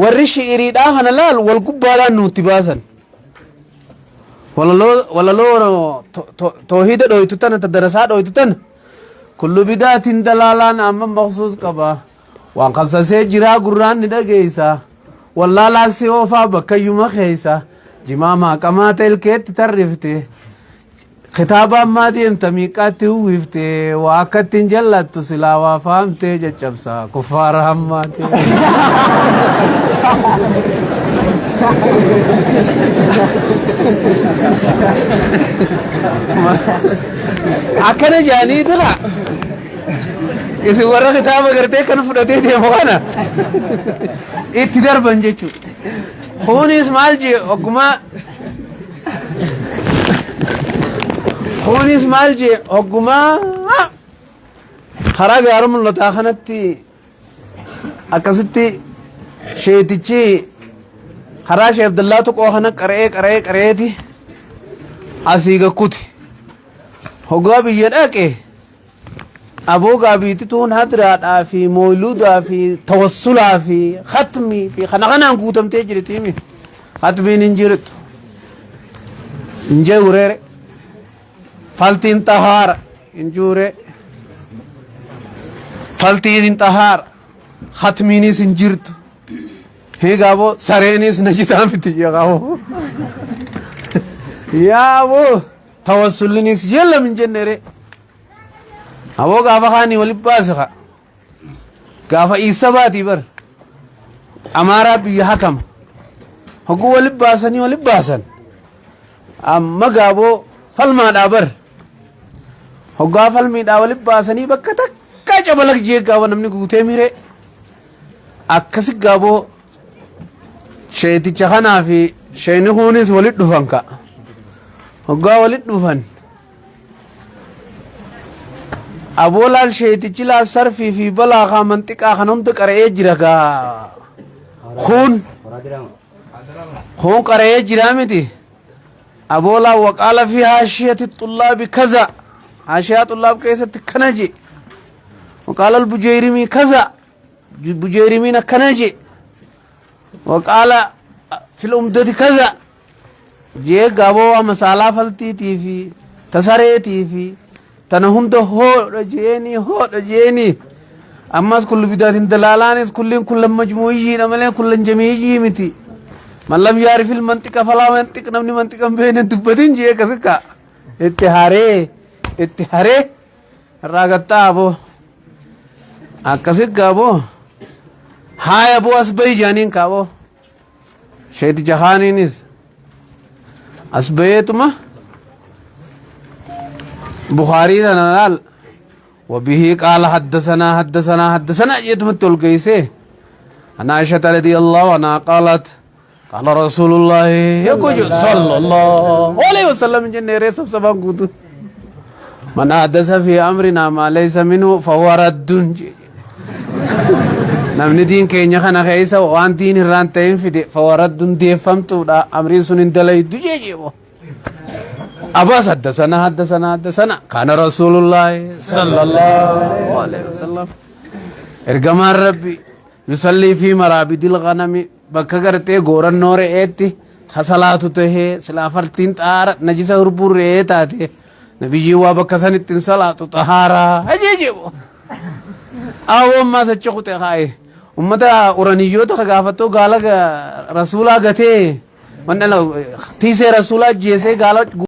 Warri shi'iriidhaa kana laal wal gubbaadhaan nuutti baasan. Walaloo walaloo toohida dhoytu tana ta darasaa dhoytu tana kullu bidaatiin dalaalaan amma maqsuus qaba. Waan kansasee jiraa gurraan ni dhageessa. Wallaalaa si oofaa bakkayyuma keessa. Jimaa maaqamaa ta'ilkeetti tarrifte. Kitaaba ammaa deemta miiqqaatti uwwifte waa akka ittiin jallattu silaa waa fahamtee caccabsa kuffaara hammaate. Akkana jaanii dura isin warra kitaaba gartee kan fudhatee deemu kana itti darban jechuudha. Kunis maal jee oggumaa Kunis maal jee hoggumaa karaa gaara mul'ataa kanatti akkasitti sheetichi karaa Sheekh Abdallaa Tuqoo kana qara'ee qara'ee qara'eeti asii gakkuti. Hoggaa biyya dhaqe Aboo gaabiiti tuun hadraadhaa fi moyluudaa fi tawassulaa fi khatmii fi kana kanaan guutamtee jirti mi. Khatmiin hin jirtu. Hin jeereere. Faltiin xahaara hin juure. Faltiin hin xahaara. Khatmiinis hin jirtu. Hiigaaboo sareenis najisaa miti jeeqaaboo. Yaaboo tawassullinis yelam hin jennere. Aboo gaafa kaanii walitti baase kaa. Gaafa iissa baatii bar. Amaaraa biyya hakama. Hogguu walitti baasanii walitti baasan. Amma gaaboo falmaadhaa bar. Hoggaa falmiidhaa walitti baasanii bakka takkaa cabalak jee gaafa namni guutee miree. Akkasi gaaboo sheeticha kanaa fi sheeni kuunis walitti dhufan ka. Hoggaa walitti dhufan. Aboo laal sheetichi laal sarfii fi balaa kaa manxiqaa kan hunda qara'ee jira gaa. Kun kun qara'ee jira miti. Aboo laal waqaala fi haashiyati xullaabi kaza. Haashiyaa xullaab keessatti kana je. Waqaala albujeerimii kaza. Bujeerimiin akkana je. Waqaala fil umdati kaza. Jee gaaboo waa masaalaa faltiitii fi tasareetii fi tana hunda hoodha jeeni hoodha jeeni ammas kullu bidaatin dalaalaanis kulliin kullan majmuuyyiidha malee kullan jamiiyyii miti man lam yaarifil manxiqa falaa manxiq namni manxiqa hin beekne dubbatin jee akkasi kaa itti haree itti haree irraa gattaa aboo akkasi gaaboo haaya boo as bayi jaaniin kaaboo Sheeticha kaaniinis as baheetuma Bukaarii tana laal وبه قال حدثنا حدثنا حدثنا jeetumatti ol geessee عن عائشة رضي الله عنها قالت قال رسول الله يقول صلى الله عليه وسلم jennee ree sabsabaan guutu من أحدث في أمرنا ما ليس منه فهو رد. Namni diin keenya kana keessa waan diin irraan ta'in fide fahuwa raddun deeffamtuudha amriin sun hin dalaydu jeejeebo. Abaas haddasana haddasana haddasana kaana rasuulullaahi sallallahu alaihi wasallam ergamaan rabbi yusallii fi maraabidil ghanami bakka gartee goorannoo re'eetti hasalaatu tahee silaa fartiin xaara najisa hurbuun re'ee taate nabiyyiin waa bakka sanitti hin salaatu xahaaraa ajeejeebo. Awoo ammaas achi kute kaaye. Ummata uraniyyoota ka gaafattoo gaala rasuulaa gatee tiisee rasuulaa ajjeesee gaala